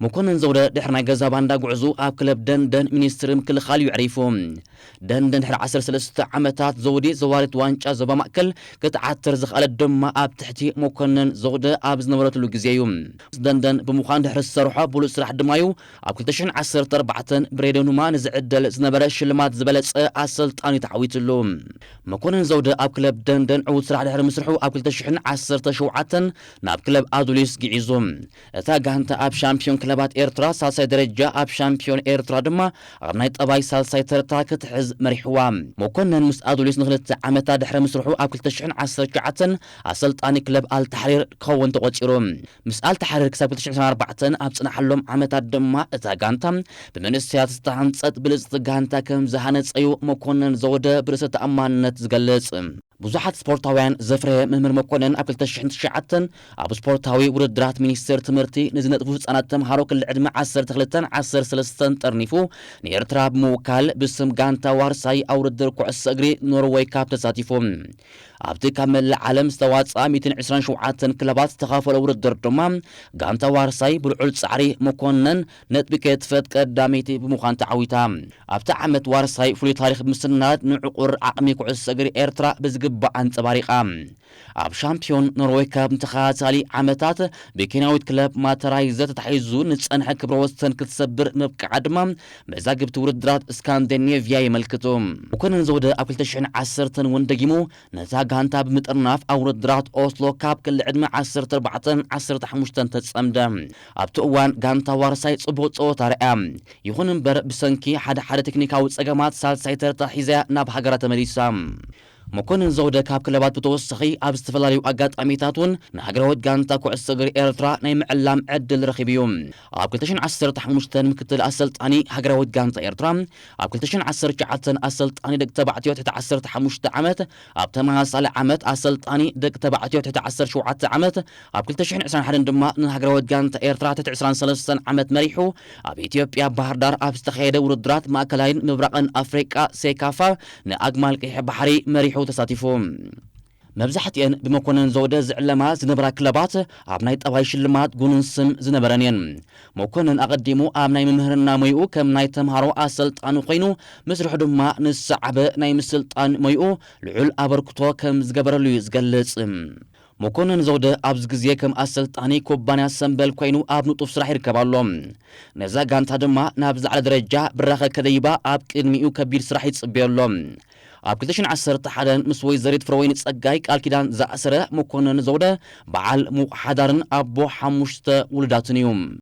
መኮንን ዘውደ ድሕሪ ናይ ገዛ ባንዳ ጉዕዞ ኣብ ክለብ ደንደን ሚኒስትሪ ምክልኻል እዩ ዕሪፉ። ደንደን ድሕሪ ዓሰርተ ሰለስተ ዓመታት ዘውዲ ዘዋሪት ዋንጫ ዞባ ማእከል ክትዓትር ዝኸኣለት ድማ ኣብ ትሕቲ መኮንን ዘውደ ኣብ ዝነበረትሉ ግዜ እዩ። ደንደን ብምዃን ድሕሪ ዝሰርሖ ብሉጽ ስራሕ ድማ እዩ ኣብ ክልተ ሽሕን ዓሰርተ ኣርባዕተን ብሬድዮን ሁማ ንዝዕደል ዝነበረ ሽልማት ዝበለጸ ኣሰልጣኒ ተዓዊትሉ። መኮንን ዘውደ ኣብ ክለብ ደንደን ዕዉት ስራሕ ድሕሪ ምስርሑ ኣብ ክልተ ሽሕን ዓሰርተ ሸውዓተን ናብ ክለብ ኣዱሊስ ግዒዙ። እታ ጋንታ ኣብ ሻምፒዮን ክለባት ኤርትራ ሳልሳይ ደረጃ፣ ኣብ ሻምፒዮን ኤርትራ ድማ ኣብ ናይ ጠባይ ሳልሳይ ተርታ ክትሕዝ መሪሕዋ። መኮነን ምስ ኣዱሊስ ንክልተ ዓመታት ድሕሪ ምስርሑ ኣብ ክልተ ሽሕን ዓሰርተ ትሽዓተን ኣሰልጣኒ ክለብ ኣልታሕሪር ክኸውን ተቖጺሩ። ምስ ኣልታሕሪር ክሳብ ክልተ ሽሕን ዕስራን ኣርባዕተን ኣብ ጽናሓሎም ዓመታት ድማ እታ ጋንታ ብመንእሰያት ዝተሃንጸት ብልጽቲ ጋንታ ከም ዝሃነጸዩ መኮነን ዘወደ ብርእሰ ተኣማንነት ዝገልጽ። ብዙሓት ስፖርታውያን ዘፍረየ መምህር መኮነን ኣብ ክልተ ሽሕን ትሽዓተን ኣብ ስፖርታዊ ውድድራት ሚኒስቴር ትምህርቲ ንዝነጥፉ ህጻናት ተምሃሮ ክሊ ዕድመ ዓሰርተ ክልተን ዓሰርተ ሰለስተን ጠርኒፉ ንኤርትራ ብምውካል ብስም ጋንታ ዋርሳይ ኣብ ውድድር ኩዕሶ እግሪ ኖርወይ ካፕ ተሳቲፉ። ኣብቲ ካብ መላእ ዓለም ዝተዋጽኣ ሚእትን ዕስራን ሸውዓተን ክለባት ዝተኻፈሎ ውድድር ድማ ጋንታ ዋርሳይ ብልዑል ጻዕሪ መኮነን ነጥቢ ከየጥፈት ቀዳመይቲ ብምዃን ተዓዊታ። ኣብቲ ዓመት ዋርሳይ ፍሉይ ታሪኽ ብምስናድ ንዕቑር ዓቕሚ ኩዕሶ እግሪ ኤርትራ ብዝግባእ ኣንጸባሪቓ። ኣብ ሻምፒዮን ኖርዌይ ካፕ ንተኸታታሊ ዓመታት ብኬንያዊት ክለብ ማተራይዘ ተታሒዙ ንጸንሐ ክብረ ወሰን ክትሰብር ምብቃዓ ድማ መዛግብቲ ውድድራት ስካንዲኔቭያ የመልክቱ። መኮነን ዘውደ ኣብ ክልተ ሽሕን ዓሰርተን እውን ደጊሙ ነታ ጋንታ ብምጥርናፍ ኣብ ውድድራት ኦስሎ ካብ ክሊ ዕድመ ዓሰርተ ኣርባዕተን ዓሰርተ ሓሙሽተን ተጸምደ። ኣብቲ እዋን ጋንታ ዋርሳይ ጽቡቕ ጸወታ ረኣያ። ይኹን እምበር ብሰንኪ ሓደ ሓደ ቴክኒካዊ ጸገማት ሳልሳይ ተርታ ሒዛ ናብ ሃገራ ተመሊሳ። መኮንን ዘውደ ካብ ክለባት ብተወሳኺ ኣብ ዝተፈላለዩ ኣጋጣሚታት እውን ንሃገራዊት ጋንታ ኩዕሶ እግሪ ኤርትራ ናይ ምዕላም ዕድል ረኺቡ እዩ። ኣብ ክልተ ሽሕን ዓሰርተ ሓሙሽተን ምክትል ኣሰልጣኒ ሃገራዊት ጋንታ ኤርትራ፣ ኣብ ክልተ ሽሕን ዓሰርተ ትሽዓተን ኣሰልጣኒ ደቂ ተባዕትዮ ትሕቲ ዓሰርተ ሓሙሽተ ዓመት፣ ኣብ ተመሳሳሊ ዓመት ኣሰልጣኒ ደቂ ተባዕትዮ ትሕቲ ዓሰርተ ሸውዓተ ዓመት፣ ኣብ ክልተ ሽሕን ዕስራን ሓደን ድማ ንሃገራዊት ጋንታ ኤርትራ ትሕቲ ዕስራን ሰለስተን ዓመት መሪሑ ኣብ ኢትዮጵያ ባህር ዳር ኣብ ዝተኻየደ ውድድራት ማእከላይን ምብራቕን ኣፍሪቃ ሴካፋ ንኣግማል ቀይሕ ባሕሪ መሪሑ ተሳቲፉ። መብዛሕትኤን ብመኮነን ዘውደ ዝዕለማ ዝነበራ ክለባት ኣብ ናይ ጠባይ ሽልማት ጉኑን ስም ዝነበረን እየን። መኮነን ኣቐዲሙ ኣብ ናይ ምምህርና ሞይኡ ከም ናይ ተምሃሮ ኣሰልጣኒ ኮይኑ ምስርሑ ድማ ንዝሰዓበ ናይ ምስልጣን ሞይኡ ልዑል ኣበርክቶ ከም ዝገበረሉ እዩ ዝገልጽ። መኮነን ዘውደ ኣብዚ ግዜ ከም ኣሰልጣኒ ኩባንያ ሰምበል ኮይኑ ኣብ ንጡፍ ስራሕ ይርከብ ኣሎ። ነዛ ጋንታ ድማ ናብ ዝለዓለ ደረጃ ብራኸ ከደይባ ኣብ ቅድሚኡ ከቢድ ስራሕ ይጽበዮ ኣሎ። ኣብ ክልተ ሽሕን ዓሰርተ ሓደን ምስ ወይዘሪት ፍረወይኒ ጸጋይ ቃል ኪዳን ዝኣሰረ መኮነን ዘውደ በዓል ሙቕ ሓዳርን ኣቦ ሓሙሽተ ውሉዳትን እዩ።